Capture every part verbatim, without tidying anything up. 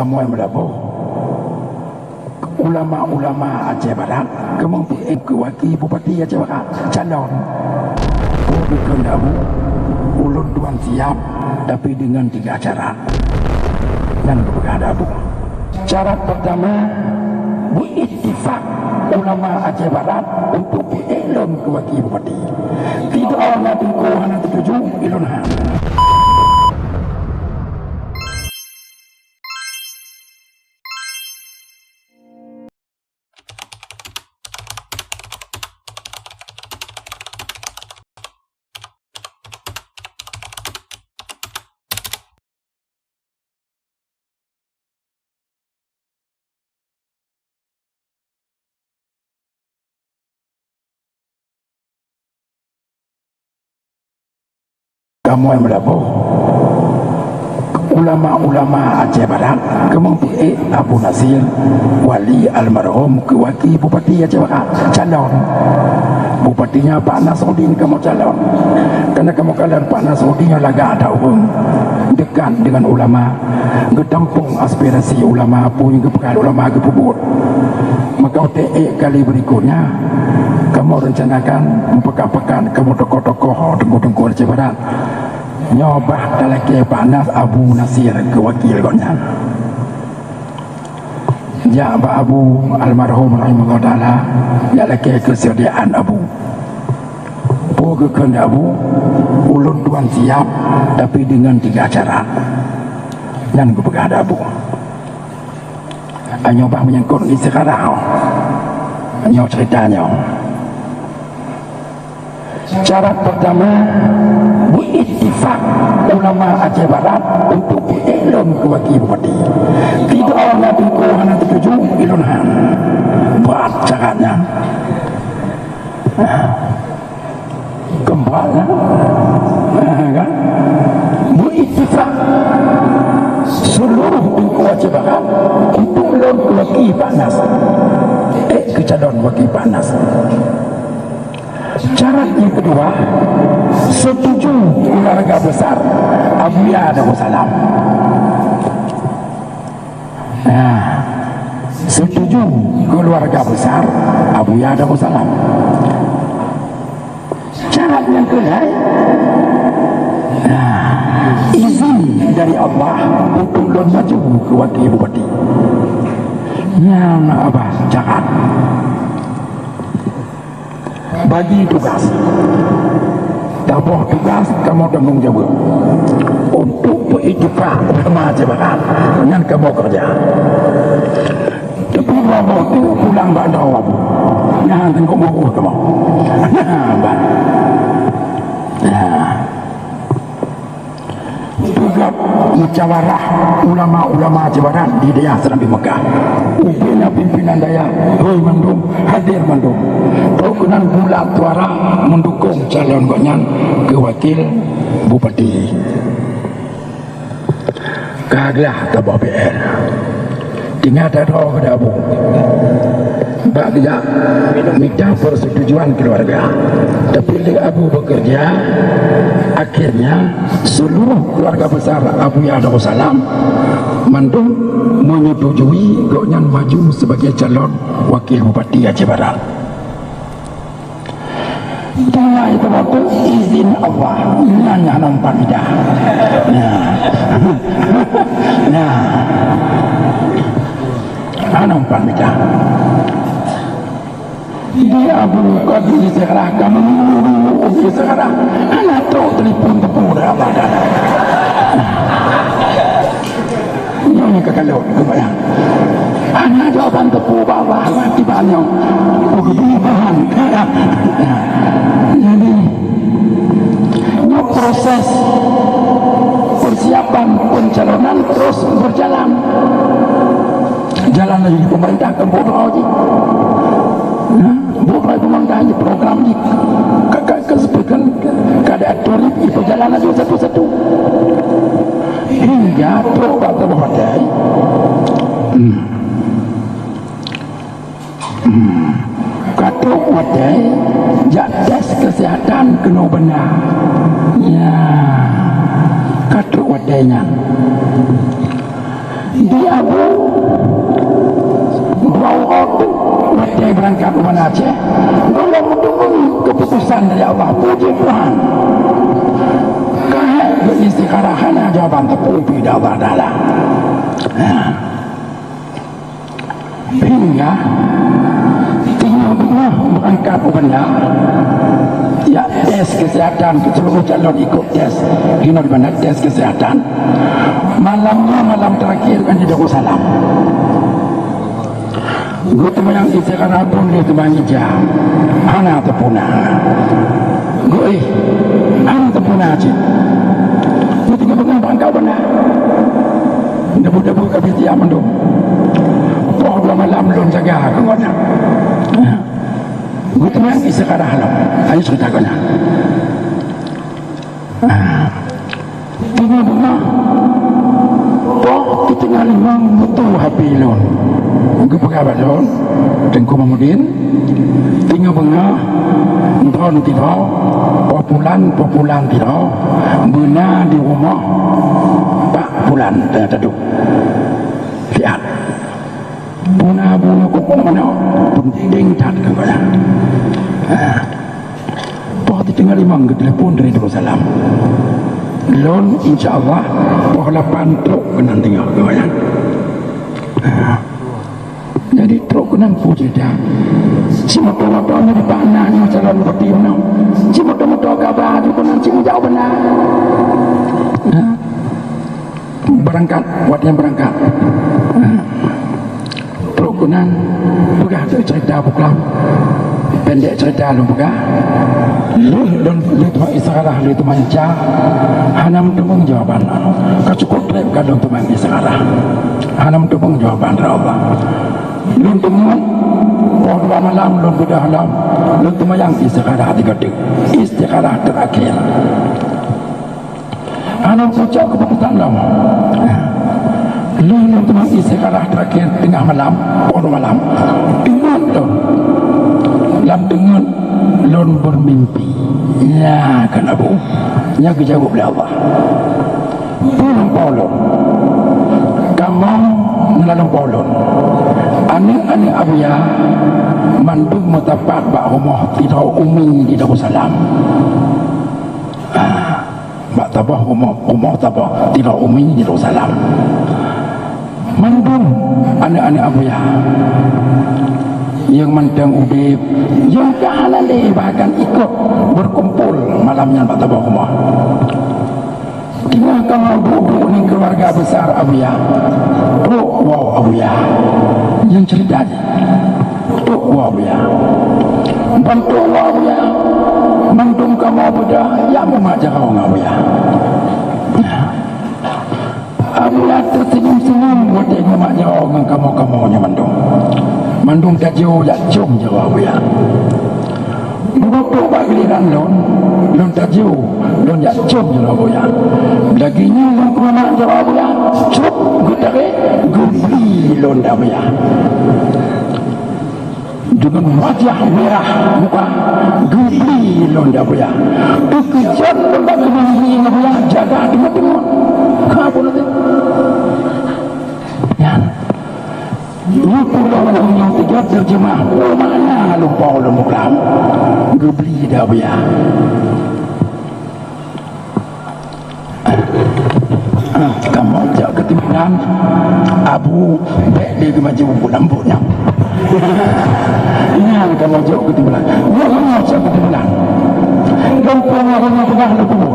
Kamoe meulaboh ulama-ulama Aceh Barat, kamoe peuék keu waki bupati Aceh Barat calon. Peue geukheun Abu, ulôn tuan siap, tapi deungon tiga syarat. Nyan geupeugah Abu. Syarat peurtama, beuitifak ulama Aceh Barat untuk peuék lôn keu waki bupati. Sidroe na teungku hana teutuju, ilôn han. Kamoe meulaboh ulama-ulama Aceh Barat, kamoe peuék Abu Nasir Wali almarhum keu waki bupati Aceh Barat calon. Bupati nyan Pak Nasruddin kamoe calon. Karena kamoe kalon Pak Nasruddin nyan lagak that ureuëng, dekat dengan ulama, geutampong aspirasi ulama, peue nyang geupeugah ulama geupeubuet. Maka watée ék kali berikutnya, kamoe rencanakan meupakat-pakat kamoe tokoh-tokoh teungku-teungku Aceh Barat. Nyoe bah talakée Pak Nas Abu Nasir keu wakil gobnyan. Jak bak Abu almarhum rahimahullah taala, jak lakée keuseudiaan Abu. Peue geukheun Abu, ulôn tuan siap, tapi deungon tiga syarat. Nyan geupeugah Abu. Nyoe bah menyangkut istikharah. Nyoe cerita nyoe. Syarat peurtama, beuitifak ulama Aceh Barat untuk peuék lôn keu waki bupati. Sidroe na teungku hana teutuju, ilôn han. Brat syarat nyan. Keumpat, kan? Beuitifak seluruh teungku Aceh Barat untuk lôn keu waki Pak Nas. Ék keu calon waki Pak Nas. Syarat nyang keudua, setuju keuluwarga besar Abuya Darussalam. Nah, setuju keuluwarga besar Abuya Darussalam. Syarat nyang keulhèe, nah, izin dari Allah untuk lôn maju keu waki bupati. Nyan abah syarat. Bagi tugas. Taboh tugas, kamoe tanggong jaweueb. Untuk peuitifak ulama Aceh Barat, nyan kamoe keureuja. Tapi boh-boh tu pulang bak droe, nyan teungku muruh kamoe. Nah, bah. Nah. Peugöt musyawarah ulama-ulama Aceh Barat di dayah Serambi Mekah. Ubena pimpinan dayah, hôi mandum, hadir mandum. Trok keunan bulat suara mendukung calon gobnyan keu wakil bupati. Ka glah taboh P R. Tinggai that droe keu Abu. Bak geujak mita persetujuan keluarga. Tapi lé Abu bekerja, akhirnya seluruh keluarga besar Abuya Darussalam mandum menyetujui gobnyan maju sebagai calon wakil bupati Aceh Barat. Tinggai teumakot izin Allah, nyan hana umpat midah. Nah. Nah. Hana umpat midah. Di Abu Qadir Istiqlal, kamu dulu Istiqlal, hana trok telepon teupeu dah Allah dah. Nyoe nyang ka kalon, keubaya. Hana jawaban teupeu bak Allah, tiba nyoe. Peugeubi bahan. Jadi, nyoe proses persiapan pencalonan terus berjalan. Jalan laju di pemerintah, kan bodoh jih. Nah, bodoh pemerintah jih, program jih. Ka, ka, ka, ka, ka diatur, diperjalan laju satu-satu. Hingga trok bak saboh watèe. Hmm. Hmm. Ka trok watèe jak tes kesehatan keunoe beuna. Ya. Ka trok watèe nyan. Di Abu, dua uroe teuk watèe beurangkat u Banda Aceh, gohlom meuteumé keuputusan dari Allah. Puji Tuhan! Ka hèk geuistikharah, hana jawaban teupeu pih di Allah Taala. Nah. Hingga teungoh beungoh beurangkat u Banda, jak tes keuseuhatan, keu seuluruh calon ikot tes, hinoe di Banda tes keuseuhatan. Malam nyan malam terakhir kan di Darussalam. Geuteumanyong istikharah pun lé teumanyong ija, hana teupuna. Geuéh, hana teupuna cit. Geuteumanyong beurangkat u Banda. Debu-debu ka bitiak mandum. Poh dua malam lôn jaga keu gobnyan. Geuteumanyong istikharah lom. Ayo cerita gobnyan. Teungoh beungoh, poh keu teungoh limong mutu H P lôn. Geupeugah bak lôn, Teungku Mahmudin, teungoh beungoh, droen sidroe, poh pulan, poh pulan sidroe, beuna di rumoh Pak Pulan teungoh teuduek. Siat. Puna bunoe kukung manok, peunteng that keu gobnyan. Ah. Poh teungoh limong geutelepon dari Darussalam. Lôn, insya Allah, poh lapan trok keunan teungoh keu gobnyan. Ah. Jadi trok keunan peue cerita. Simoto-moto nyoe dipakna nyoe calon bupati meunan. Simoto-moto kaba di keunan cit meujaweueb na. Beurangkat, watèe nyan beurangkat. Trok keunan peugah cerita buklam. Pendek cerita lôn peugah. Lheueh lôn, lheueh teuma istikharah, lheueh teuma ija, hana meuteumé jawaban. Ka cukôp trép ka lôn teuma istikharah. Hana meuteumé jawaban dari Allah. Lôn teungeut, poh dua malam lôn beudôh lom, lôn teumanyong istikharah tiga teuk. Istikharah terakhir. Hana meucok keuputusan lom. Lôn, lôn teuma istikharah terakhir teungoh malam, poh dua malam. Teungeut lôn. Lam teungeut lôn beumimpi. Nyan kan Abu. Nyan geujaweueb lé Allah. Peue lôn po lôn. Kamoe na lam po lôn. Aneuk-aneuk Abuya mandum meusapat bak rumoh sidroe umi di Darussalam. Ah, bak saboh rumoh, rumoh saboh sidroe umi di Darussalam. Mandum aneuk-aneuk Abuya nyang mantong udeb, nyang ka hana lé bahkan ikot beukumpul malam nyan bak saboh rumoh. Teungoh kamoe duek-duek ngon keuluwarga besar Abuya, trok woe Abuya. Nyan cerita jih. Trok woe Abuya. Ban trok woe Abuya, mandum kamoe beudôh jak mumat jaroe ngon Abuya. Abuya teusenyum-senyum watèe mumat jaroe ngon kamoe-kamoe nyoe mandum. Mandum tajok jak com jaroe Abuya. Meureumpok bak giliran lôn, lôn tajok, lôn jak com jaroe Abuya. Lagèe nyan lôn keunoe jaroe Abuya, crup geutarek, geubri lôn di Abuya. Deungon wajah mirah muka, geubri lôn di Abuya. Teukeujot lôn bak keunong bri ngon Abuya, jaga teungeut-teungeut. Ka bunoe teuh. Nyan. Nyoe pulo ureueng nyang tiga terjemah, oh, makna lupa ulôn muka. Geubri di Abuya. Ah, kamoe jak keu timbulan, Abu, bèk lé geumaju buleuen buet nyoe. Nyan kamoe jak keu timbulan. Nyoe kamoe jak keu timbulan. Gampông ureueng nyang peugah lôn tuwoe.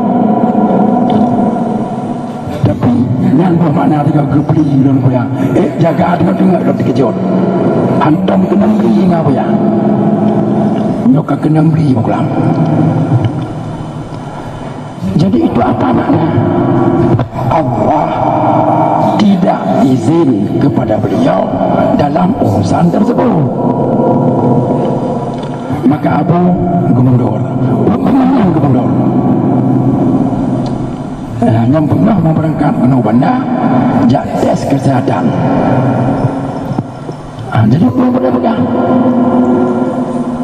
Tapi, nyan boh makna teuka geubri lôn Abuya. Eh, jaga teungeut-teungeut lôn teukeujot. Hantom keunong bri ngon Abuya. Nyoe ka keunong bri buklam. Jadi, itu apa makna? Allah tidak izin kepada beliau dalam urusan tersebut. Maka Abu geumundur. Peue makna geumundur? Eh, nyang beungoh meubeurangkat keunoe u Banda, jak tes keuseuhatan. Ah, jadi, peue boleh peugah?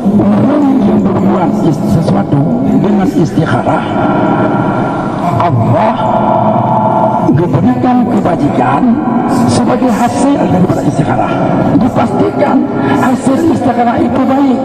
Ureueng nyang berbuat is-, sesuatu dengan istikharah, Allah Geuberikan kebajikan sebagai hasil daripada istikharah. Dipastikan hasil istikharah itu baik.